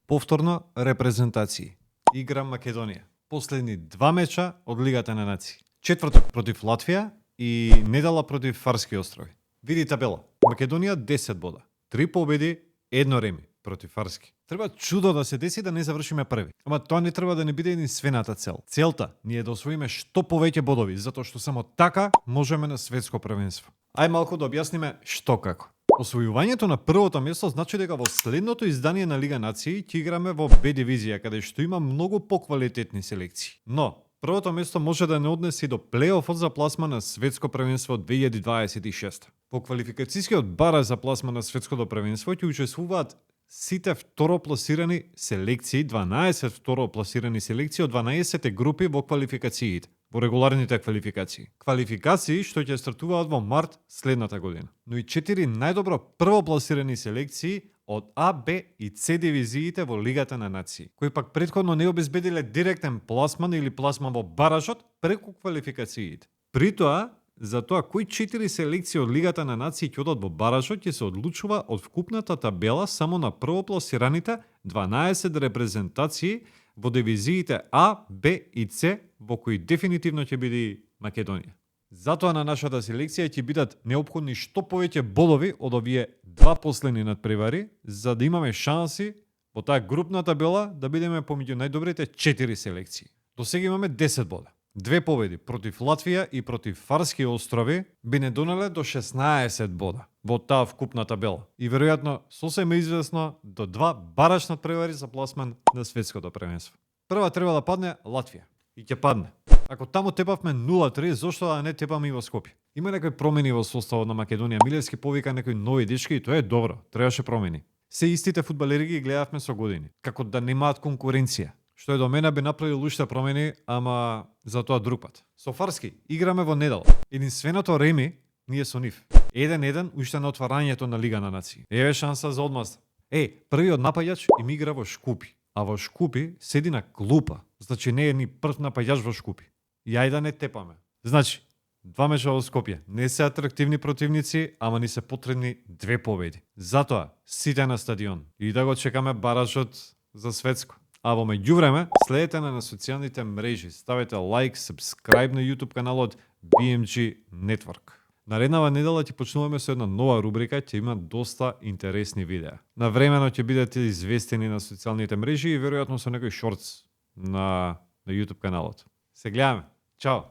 Повторно репрезентации. Игра Македонија. Последни 2 меча од Лигата на нации. Четврток против Латвија и недела против Фарски острови. Види табела. Македонија 10 бода. 3 победи, 1 реми против Фарски. Треба чудо да се деси да не завршиме први. Ама тоа не треба да не биде ни свената цел. Целта ни е да освоиме што повеќе бодови, затоа што само така можеме на светско првенство. Ај малку да објасниме што како. Освојувањето на првото место значи дека во следното издание на Лига нации ќе играме во Б дивизија, каде што има многу поквалитетни селекции. Но првото место може да не однеси до плейофот за пласма на светско првенство 2026. Во квалификацијскиот бараж за пласма на светското првенство ќе учествуваат сите второпласирани селекции, 12 второпласирани селекции од 12 групи во квалификациите, во регуларните квалификации. Квалификации што ќе стартуваат во март следната година. Но и 4 најдобро првопласирани селекции од А, Б и С дивизиите во Лигата на нации, кои пак претходно не обезбедиле директен пласман или пласман во баражот преку квалификациите. При тоа, за тоа кои 4 селекции од Лигата на нации ќе одат во баражот ќе се одлучува од вкупната табела само на првопласираните 12 репрезентации во дивизиите А, Б и С, во кои дефинитивно ќе биде и Македонија. Затоа на нашата селекција ќе бидат неопходни што повеќе бодови од овие два последни надпревари, за да имаме шанси во таа групна табела да бидеме помеѓу најдобрите 4 селекции. До сега имаме 10 бода. 2 победи против Латвија и против Фарски острови би не донеле до 16 бода во таа вкупна табела. И веројатно сосема известно до 2 бараш надпревари за пласман на светското првенство. Прва треба да падне Латвија. И ќе падне. Ако таму тепавме 0-3, зошто да не тепаме и во Скопје? Има некои промени во составот на Македонија. Милевски повика некои нови дечки и тоа е добро. Требаше промени. Се истите фудбалери ги гледавме со години. Како да немаат конкуренција. Што е до мене би направил уште промени, ама за тоа друг пат. Со Фарски играме во недела. Единственото реми ние со нив. 1-1 уште на отварањето на Лига на нации. Еве шанса за одмаз. Првиот напаѓач им игра во Шкупи. А во Шкупи седи на клупа. Значи не е ни прв напаѓач во Шкупи. И ајде да не тепаме. Значи, 2 меча во Скопје. Не се атрактивни противници, ама ни се потребни 2 победи. Затоа, сите на стадион. И да го чекаме баражот за светско. А во меѓувреме, следете на социјалните мрежи, ставете лайк, subscribe на YouTube каналот BMG Network. Нареднава недела ќе почнуваме со една нова рубрика, ќе има доста интересни видеа. Навремено ќе бидете известени на социјалните мрежи и веројатно со некој шортс на YouTube каналот. Се гледаме. Чао!